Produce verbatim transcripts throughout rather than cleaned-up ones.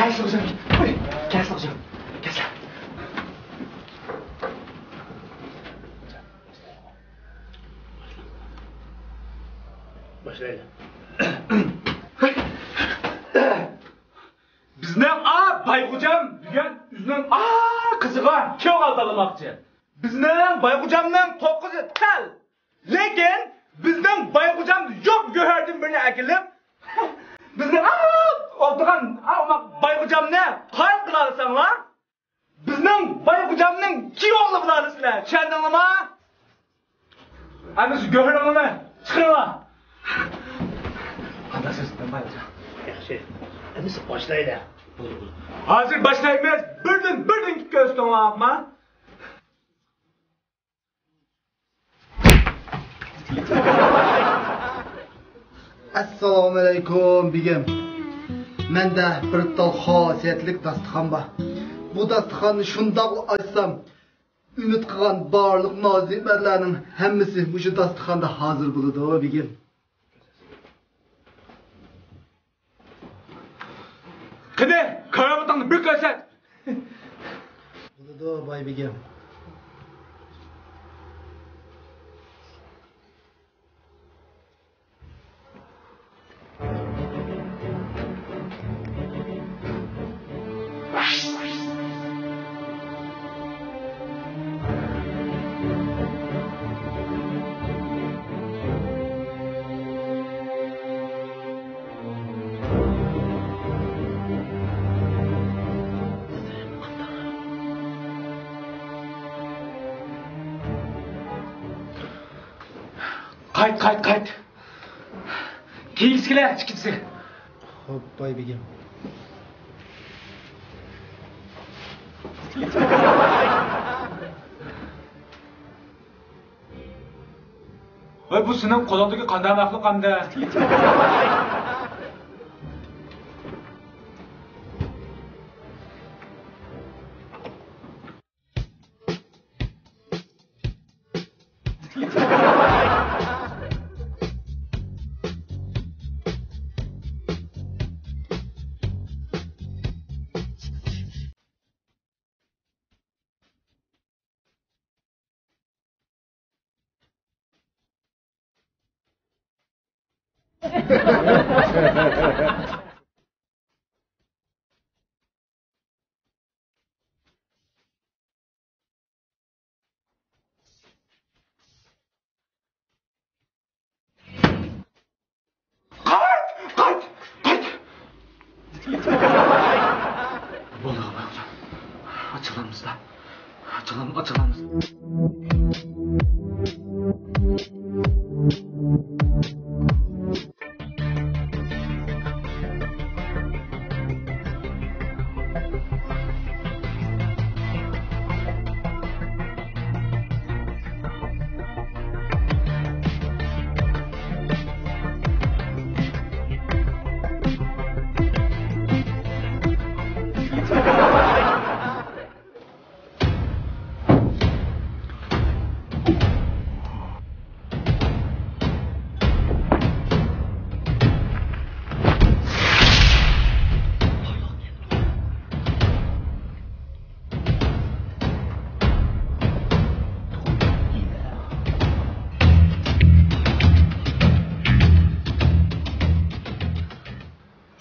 كەلسە خوجام. ۋاي، كەلسە خوجام. كەلسە. باشلايلى. بىزنىڭ ئا بايخوجام دېگەن ئۆزىنىڭ ئا قىزىغا كۈيەۋ تاللىماقچى. بىزنىڭ بايخوجامنىڭ توققۇزى تەل. لېكىن بىزنىڭ بايخوجامدا يوق گۆھەردىن بىرنى ئەكېلىپ، بىزنىڭ ئا ئولتۇرغان ئا بايخوجامنى قايىل قىلالىساڭلار، بىزنىڭ بايخوجامنىڭ كىيوۋلى بولالىسىلەر. چۈشەندىڭلارمۇ؟ ئەمىسە گۆھىرىڭلارنى چىقىرىڭلار. قانداق سۆز؟ مەن بايخوجام. ياخشى. ئەمىسە باشلايلى. ھازىر باشلايمىز. بىردىن، بىردىن كۆرسىتىڭلار، ئاپما. ئەسسالامۇئەلەيكۇم، بېگىم. مەندە بىر تال خاسىيەتلىك داستىخان بار. بۇ داستىخاننى شۇنداقلا ئاچسام، ئۈمىد قىلغان بارلىق نازۇ نېمەتلەرنىڭ ھەممىسى مۇشۇ داستىخاندا ھازىر بولىدۇ، بېگىم. قېنى، كارىۋىتىڭنى بىر كۆرسەت. بولىدۇ، باي بېگىم. قايت، قايت، قايت. كېيىنكىسىگە ئىككىنچىسى. خوپ، باي بېگىم. ۋاي، بۇ سېنىڭ قولۇڭدىكى قانداق مەخلۇق ئەمدى؟ قايت! قايت! قايت! بولدى، بولدى. ئاچچىقلانمىسىلا. ئاچچىقلان-، ئاچچىقلانمىسىلا.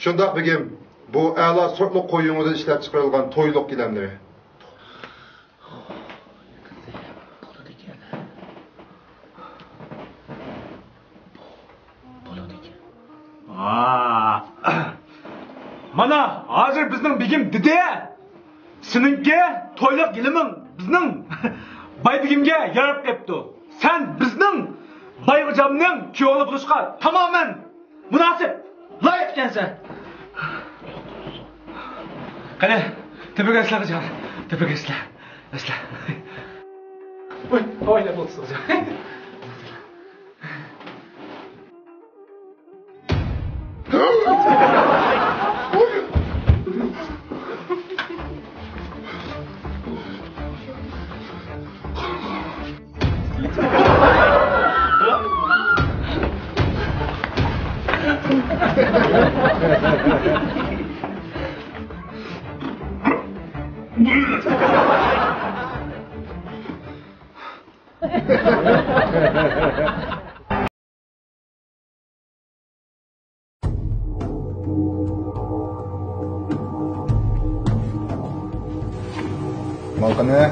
شۇنداق، بېگىم. بۇ ئەلا سورتلۇق قوي يۇڭىدىن ئىشلەپ چىقىرىلغان تويلۇق گىلەملىرى. بولىدىكەن. بولىدىكەن. ئا. مانا، ھازىر بىزنىڭ بېگىم دېدى. سېنىڭكى تويلۇق گىلىمىڭ بىزنىڭ باي بېگىمگە ياراپ قېپتۇ. سەن بىزنىڭ بايخوجامنىڭ كۈيوۋى بولۇشقا تامامەن مۇناسىپ، لايىق ئىكەنسەن. قېنى، تېپىۋەرسىلە، جان، تېپىۋەرسىلە. ئەسلى. ۋاي، ھاۋايدا بولسىڭىز. مال قېنى؟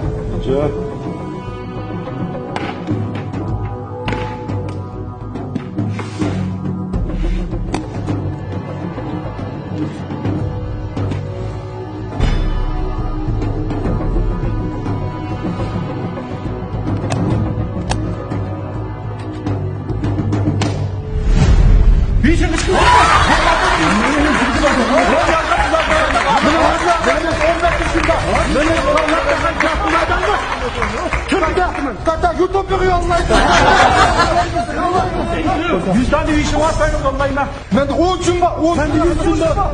Yüz tane işim var, sen yollayma. Bende on gün var, on gün var.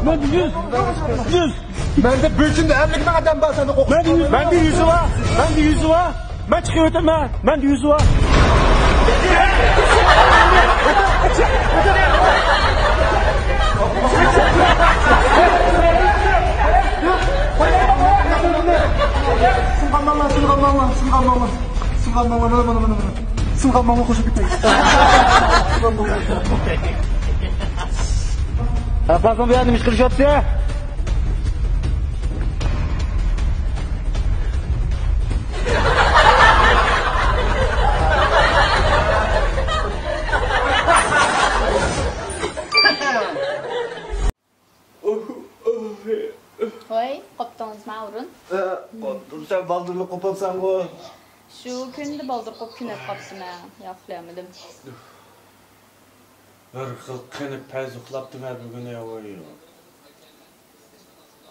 Bende yüz, yüz. Bende bir günde elli bin adam var, sen de korkuyorsun. Bende yüz, bende yüzü var. Bende yüzü var. Ben çıkıp öteyim ha. Bende yüzü var. Sınık alma, sınık alma, sınık alma, sınık alma, mana, mana, mana, mana. Sınık alma, qoşup gitmeyin. Sınık alma, qoşup gitmeyin. Apasın bir yanım iş kırışattı. ۋاي، قوپتىڭىزمۇ ئاۋرۇن؟ ھە، قوپتۇم، سەن بالدۇرلا قوپۇپسەنغۇ. شۇ كۈندە بالدۇر قوپۇپ كۈنەپ قاپتىمەن، ياخشىلىيالمىدىم. بىر خىل قېنىپ پەيز ئۇخلاپتىمەن بۈگۈن، ۋاي.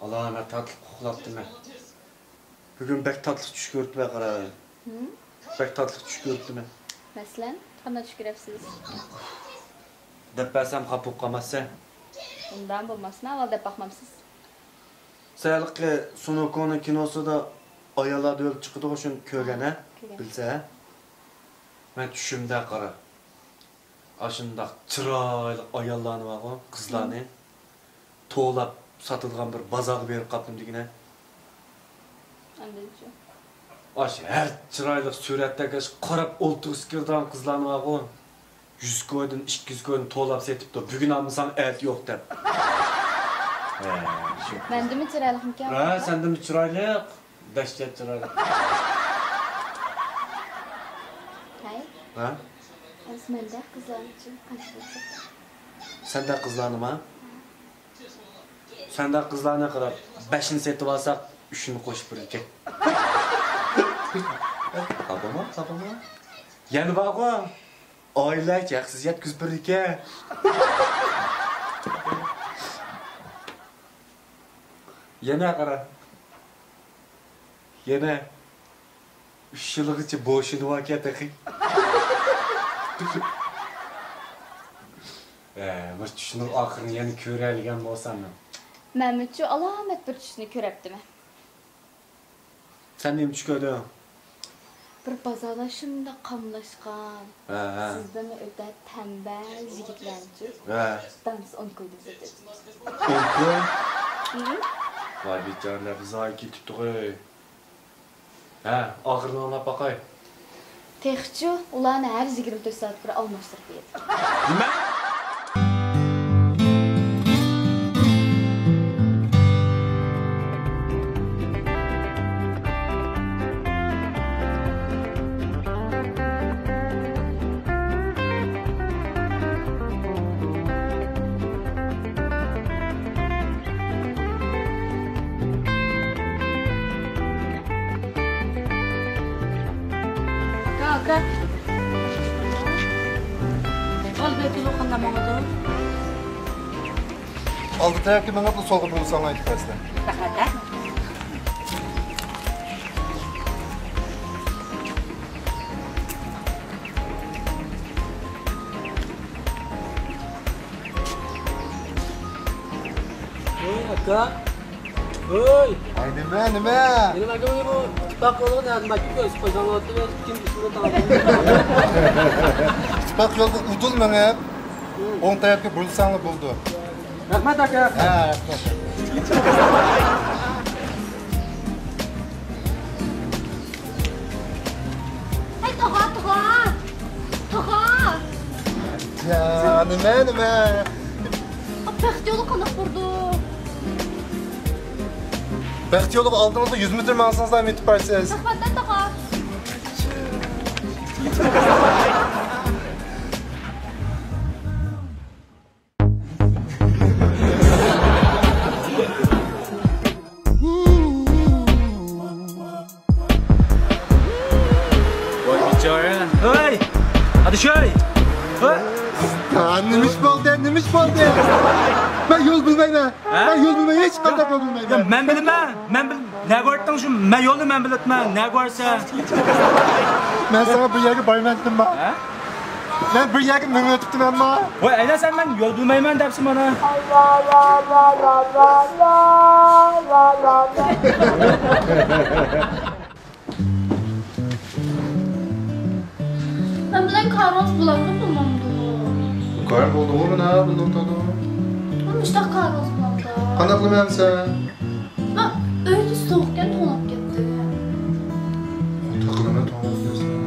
ئالامەت تاتلىق ئۇخلاپتىمەن. بۈگۈن بەك تاتلىق چۈش كۆرۈپتىمەن، قارا. ھىم؟ بەك تاتلىق چۈش كۆرۈپتىمەن. مەسىلەن، قانداق چۈش كۆرەپسىز؟ دەپ بەرسەم خاپا بولۇپ قالماسسەن. ئۇنداق بولماسمۇ، ئاۋۋال دەپ باقمامسىز؟ سەن ھېلىقى سۇنوكونىڭ كىنوسىدا ئاياللار دۇئېلى چىقىدىغۇ، شۇنى كۆرگەن ھە؟ كۆرگەن. بىلسە ھە؟ مەن چۈشۈمدە قارا. ئاشۇنداق چىرايلىق ئاياللارنى بارغۇ، قىزلارنى توۋلاپ ساتىدىغان بىر بازارغا بېرىپ قاپتىم دېگىنە. ئاندىنچۇ؟ ئاش ھەر چىرايلىق سۈرەتتەك ئاش قاراپ ئولتۇرغۇسى كېلىدىغان قىزلارنى بارغۇ، يۈز كويدىن، ئىككى يۈز كويدىن توۋلاپ سېتىپتۇ. بۈگۈن ئالمىساڭ ئەتە يوق دەپ. ھە، شۇ. مەندىنمۇ چىرايلىقمىكەن؟ ھە، سەندىنمۇ چىرايلىق. دەھشەت چىرايلىق. ھەي. ھە؟ ئەمىسە مەندەك قىزلارنى چىن قايسى بولسا؟ سەندەك قىزلارنىما؟ سەندەك قىزلارنى قاراپ، بەشنى سېتىۋالساق، ئۈچىنى قوشۇپ بېرىدىكەن. خاپىما، خاپىما. يەنە بارغۇ، ئائىلە ھەقسىز يەتكۈزۈپ بېرىدىكەن. يەنە قارا. يەنە ئۈچ يىلغىچە بوشىنىۋالغان تېخى. ئە، بىر چۈشنىڭ ئاخىرىنى يەنە كۆرەلىگەن بولسام. مەنمۇچۇ ئالامەت بىر چۈشنى كۆرەپتىمەن. سەن نېمە چۈش كۆردۈڭ؟ بىر بازارلار شۇنداق قاملاشقان. ھە، ھە. سىزدىنمۇ ئۆتە تەمبەل يىگىتلەرچۇ. ھە. دانىسى ئون كويدىن سېتىۋېتىپتۇ. ئون كوي؟ ھىم. ۋاي بىچارىلەر، زايە كېتىپتىغۇ. ھە، ئاخىرىنى ئاڭلاپ باقاي. تېخىچۇ ئۇلارنى ھەر يىگىرمە تۆت سائەت بىر ئالماشتۇرۇپ بېرىدۇ. نېمە؟ ئاكا، ئاكا. ئالدى تەرەپكە مېڭىپلا سولغا بۇرۇلساڭلار يېتىپ بارىسىلەر. رەھمەت، ھە. ۋوي، ئاكا. ھوي! ئاي، نېمە، نېمە؟ مېنىڭ ئاكام بۇ ئىتتىپاق يولىغا نەدىن باركەن، كۆرسىتىپ قويساڭلار بولاتتى، كىم ئىسمىنى تاپالمىدىم. ئىتتىپاق يولىدا ئۇدۇل مېڭىپ، ئوڭ تەرەپكە بۇرۇلساڭلار بولىدۇ. رەھمەت، ئاكا. ھە، رەھمەت. نېمە، نېمە؟ بەخت يولى قانداق بارىدۇ؟ بەخت يولىغا ئالدىڭىزدا يۈز مېتىر ماڭسىڭىزلا يېتىپ بارىسىز. رەھمەت، تاغا. ۋاي بىچارە. ھەي! ئادىشاي! ھە؟ ھە، نېمە ئىش بولدى؟ نېمە ئىش بولدى؟ مەن يول بىلمەيمەن. ھە؟ مەن يول بىلمەيمەن، ھېچقانداق يول بىلمەيمەن. يا، مەن بىلىمەن. مەن بىل-، نەگە باراتتىڭ شۇ؟ مەن يولنى مەن بىلىۋاتىمەن. نەگە بارىسەن؟ مەن ساڭا بۇ يەرگە بارىمەن دېدىمما؟ ھە؟ مەن بىر يەرگە مېڭىۋېتىپتىمەنما؟ ۋاي، ئەينە سەن مەن يول بىلمەيمەن دەپسەن مانا. مەن بىلەن كارىڭىز بولامدۇ، بولمامدۇ؟ كارىڭ بولدىغۇ مانا، بۇنداق تۇرىدۇ. مۇشۇنداق كارىڭىز بولامدۇ؟ قانداق قىلىمەن سەن؟ ھە، ئۆيدە سوغۇقكەن توڭلاپ كەتتى. تاقىلىمەن توڭلاپ كەتسەم.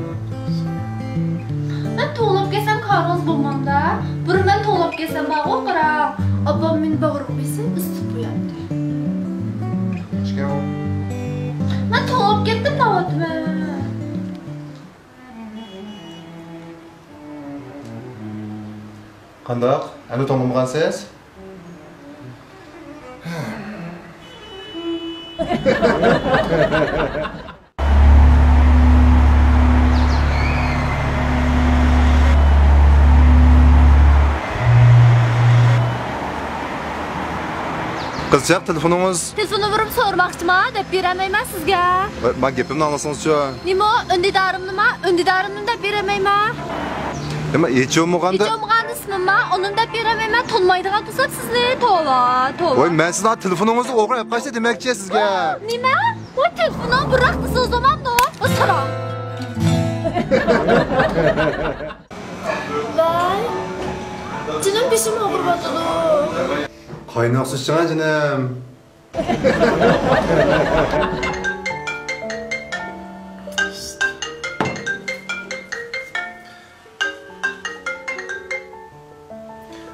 مەن توڭلاپ كەتسەم كارىڭىز بولمامدا. بۇرۇن مەن توڭلاپ كەتسەم بارغۇ قاراڭ. ئاپام مېنى باغرىغا بېسىپ ئىسسىتىپ قوياتتى. مەن توڭلاپ كەتتىم دەۋاتىمەن. قانداق؟ ئەمدى توڭلىمىغانسىز؟ قىزچاق، تېلېفونىڭىز؟ تېلېفون نومۇرۇمنى سورىماقچىما، دەپ بېرەلمەيمەن سىزگە. ۋاي، ماڭا گېپىمنى ئاڭلىسىڭىزچۇ؟ نېمە، ئۈندىدارىمنىما؟ ئۈندىدارىمنى دەپ بېرەلمەيمەن. نېمە، ھېچ بولمىغاندا؟ ھېچ بولمىغاندا ئىسمىمما، ئۇنىمۇ دەپ بېرەلمەيمەن. تونۇمايدىغان تۇرسام سىزنى، توۋا، توۋا. ۋاي، مەن سىزنىڭ تېلېفونىڭىزنى ئوغرىلاپ قاچتى دېمەكچى سىزگە. نېمە؟ ۋاي، تېلېفونۇڭ بىراق دېسىڭىز بولمامدۇ؟ ۋاي، ساراڭ. ۋاي، جېنىم، بېشىم ئاغرىۋاتىدۇ. قايناق سۇ ئىچىڭە، جېنىم.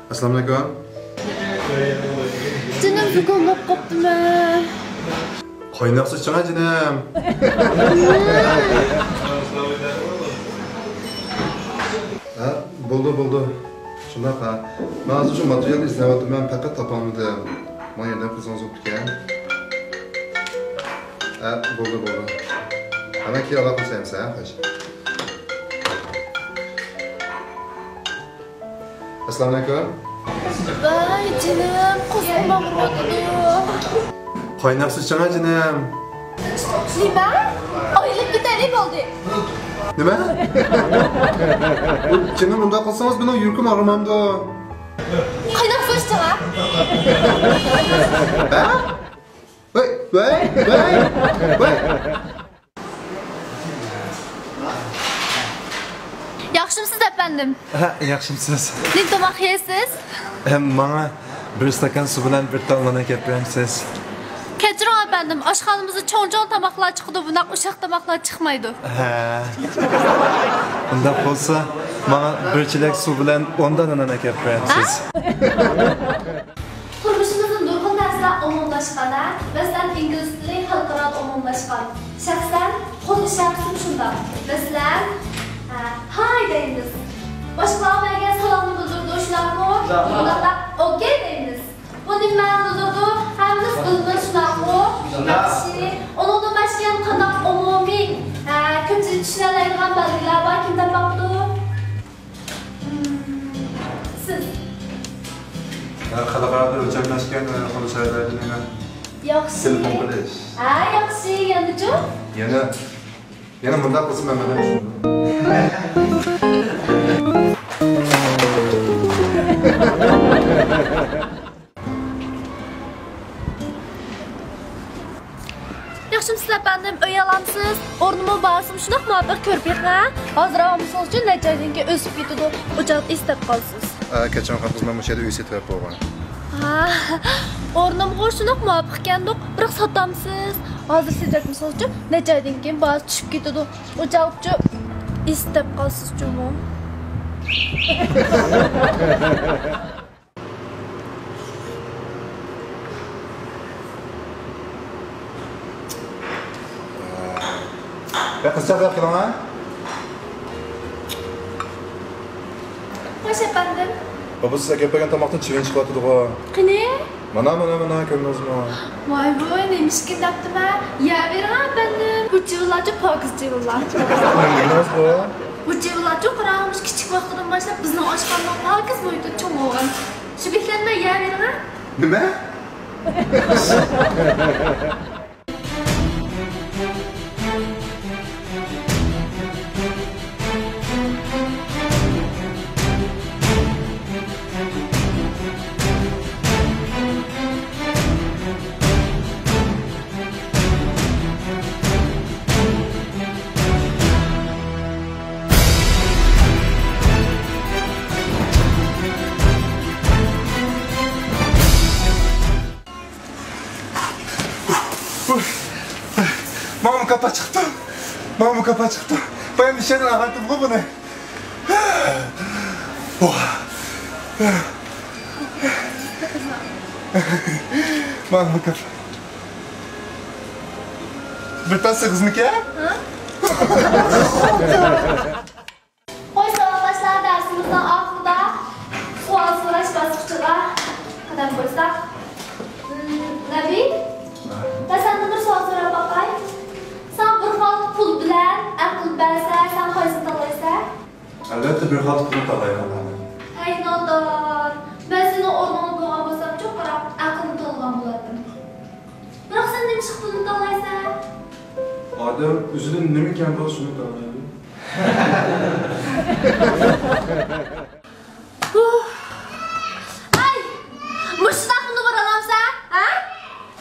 ئەسسالامۇئەلەيكۇم. جېنىم، زۇكاملاپ قاپتىمەن. قايناق سۇ ئىچىڭە، جېنىم. ھە، بولدى، بولدى. شۇنداق، ھە. مەن ھازىر شۇ ماتېرىيالنى ئىزدەۋاتىمەن، پەقەت تاپالمىدىم. ماڭا ياردەم قىلسىڭىز بوپتىكەن. ھە، بولدى، بولدى. ھە، مەن كېيىن ئالاقىلىشايمىز، ھە، خوش. ئەسسالامۇئەلەيكۇم. ۋاي جېنىم، قورسىقىم ئاغرىۋاتىدۇ. قايناق سۇ ئىچىڭە، جېنىم. نېمە؟ ئايرىلىپ كېتەيلى بولدى. نېمە؟ جېنىم، ئۇنداق قىلسىڭىز مېنىڭ يۈرىكىم ئاغرىمامدۇ؟ قايناق سۇ ئىچىڭە. ھە؟ ۋاي، ۋاي، ۋاي، ۋاي. ياخشىمسىز، ئەپەندىم؟ ھە، ياخشىمسىز؟ نېمە تاماق يەيسىز؟ ھەم ماڭا بىر ئىستاكان سۇ بىلەن بىر تال نان ئەكەپ بېرەمسىز؟ كەچۈرۈڭ، ئەپەندىم، ئاشخانىمىزدا چوڭ-چوڭ تاماقلار چىقىدۇ، بۇنداق ئۇششاق تاماقلار چىقمايدۇ. ھە. ئۇنداق بولسا، ماڭا بىر چېلەك سۇ بىلەن ئون دانە نان ئەكەپ بېرەمسىز؟ ھە؟ تۇرمۇشىمىزدا نۇرغۇن نەرسىلەر ئومۇملاشقان، ھە؟ مەسىلەن، ئىنگلىز تىلى خەلقئارادا ئومۇملاشقان. شەخسەن، قول ئىشارىسىمۇ شۇنداق. مەسىلەن، ھە، ھاي دەيمىز. باشقىلارغا بەرگەن سالامنى بىلدۈرىدۇ، شۇنداقمۇ؟ شۇنداق. شۇنداقلا ئوكەي دەيمىز. بۇ نېمە مەنىنى بىلدۈرىدۇ؟ ھەممىمىز بىلىمىز، شۇنداقمۇ؟ شۇنداق. ياخشى. ئۇنىڭدىن باشقا يەنە قانداق ئومۇمىي، ھە، كۆپچىلىك چۈشىنەلەيدىغان بەلگىلەر بار، كىم تاپاپتۇ؟ سىز. ھە، خەلقئارادا ئۆلچەملەشكەن، ھە، قول ئىشارىلەردىن يەنە. ياخشى. تېلېفون قىلىش. ھە، ياخشى. يەنىچۇ؟ يەنە، يەنە مۇنداق قىلسا مەن مەن. ياخشىمسىز ئەپەندىم، ئۆي ئالامسىز؟ ئورنۇممۇ بارسىمۇ شۇنداق مۇۋاپىق كۆرۈپ بېقىڭ. ھازىر ئالمىسىڭىزچۇ نەچچە ئايدىن كېيىن ئۆسۈپ كېتىدۇ. ئۇ چاغدا ئىس دەپ قالىسىز. ئە، كەچۈرۈڭ خانىم قىز، مەن مۇشۇ يەردە ئۆي سېتىۋەپ بولغان. ھا، ئورنۇمغۇ شۇنداق مۇۋاپىق ئىكەندۇق، بىراق ساتامسىز؟ ھازىر سېتىۋەتمىسىڭىزچۇ نەچچە ئايدىن كېيىن باھاسى چۈشۈپ كېتىدۇ. ئۇ چاغدىچۇ ئىس دەپ قالسىز جۇمۇ. يا قىزچاق، ياق كېلىڭە. خوش ئەپەندىم. بابا، سىز ئەكەپ بەرگەن تاماقتىن چىۋىن چىقىۋاتىدىغۇ. قېنى؟ مانا، مانا، مانا، كۆردىڭىزمۇ؟ ۋاي ۋۇي، نېمىشقا دەپتىمەن؟ يەۋېرىڭ ئەپەندىم. بۇ چىۋىنلارچۇ پاكىز چىۋىنلار. نېمىڭىز بۇ؟ بۇ چىۋىنلارچۇ قاراڭ، مۇشۇ كىچىك ۋاقتىدىن باشلاپ بىزنىڭ ئاشخانىنىڭ پاكىز مۇھىتىدا چوڭ بولغان. شۇ بىكلەنمەي يەۋېرىڭە. نېمە؟ ماڭا مۇكاپات چىقىپتۇ. ماڭا مۇكاپات چىقىپتۇ. بايام نىشاندىن ئاغارتتىمغۇ بۇنى. ماڭا مۇكاپات. بىر تال سېغىزنىكى؟ ھە؟ خوش، ساۋاقداشلار، دەرسىمىزنىڭ ئاخىرىدا سوئال سوراش باسقۇچىغا قەدەم قويساق. مم، نەبى، مەن سەندىن بىر سوئال سوراپ باقاي. ساڭا بىر خالتا پۇل بىلەن ئەقىل بەرسە، سەن قايسىنى تاللايسەن؟ ئەلۋەتتە، بىر خالتا پۇلنى تاللايمەن. ھەي نادان، مەن سېنىڭ ئورنۇڭدا بولغان بولسام، چوققىراق ئەقىلنى تاللىغان بولاتتىم. بىراق سەن نېمىشقا پۇلنى تاللايسەن؟ ئادەم ئۆزىدە نېمە كەم بولسا، شۇنى تاللايدۇ. ھاي! مۇشۇنداقمۇ بولالامسەن، ھە؟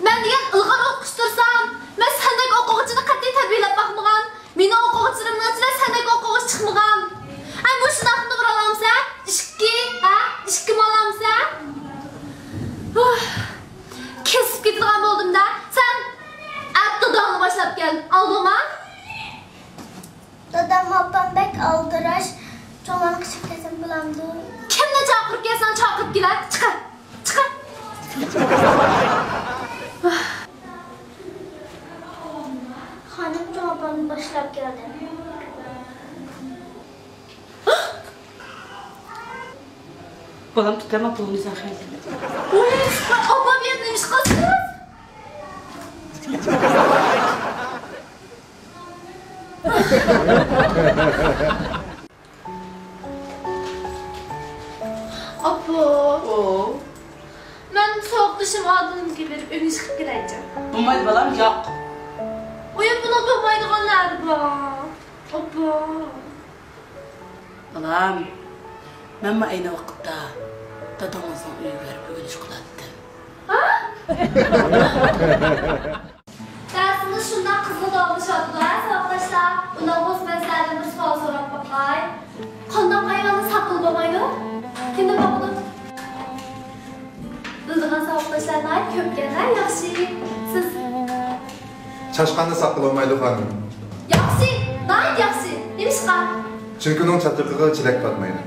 مەن دېگەن ئىلغار ئوقۇش تۇرسام، مەن سەندەك ئوقۇغۇچىنى قەتئىي تەربىيەلەپ باقمىغان. مېنىڭ ئوقۇغۇچىلىرىمنىڭ ئىچىدە سەندەك ئوقۇغۇچى چىقمىغان. ھە، مۇشۇنداقمۇ بولالامسەن؟ ئىككى، ھە؟ ئىككىمۇ ئالامسەن؟ ھۇھ. كېسىپ كېتىدىغان بولدۇم-دە. سەن ئەتە داداڭنى باشلاپ كەل. ئاڭلىدىڭما؟ دادام، ئاپام بەك ئالدىراش. چوڭلارنى قىچىپ كەلسەم بولامدۇ؟ كىمنى چاقىرىپ كەلسەڭ چاقىرىپ كېلە. چىقە. چىقە. خانىم، چوڭ ئاپامنى باشلاپ كەلدىم. بالام، تۇتۇۋەرمە پۇلۇڭنى سەن خەجلىمە. ۋاي، ۋاي، ئاپام يەنە نېمە ئىش قىلسىڭىز؟ ئاپا. ئو. مەن ساۋاقدىشىم ئادىلنىڭكىگە بېرىپ ئۆگىنىش قىلىپ كېلەيچۇ. بولمايدۇ بالام، ياق. ئۇيا، بۇنىڭ بولمايدىغان نەدە بار؟ ئاپا. بالام، مەنمۇ ئەينى ۋاقىتتا دادىڭىزنىڭ ئۆيىگە بېرىپ ئۆگىنىش قىلاتتىم. ھە؟ دەرسىمىز شۇنداق قىزغىن داۋاملىشىۋاتىدۇ ھە، ساۋاقداشلار؟ ئۇنداق بولسا مەن سىلەردىن بىر سوئال سوراپ باقاي. قانداق ھايۋاننى ساققىلى بولمايدۇ؟ كىمدىن باقىدۇ؟ بىلىدىغان ساۋاقداشلار ناھايىتى كۆپكەن ھە، ياخشى. سىز؟ چاشقاننى ساققىلى بولمايدۇ، خانىم. ياخشى، ناھايىتى ياخشى. نېمىشقا؟ چۈنكى ئۇنىڭ چاتىقىغا چېلەك پاتمايدۇ.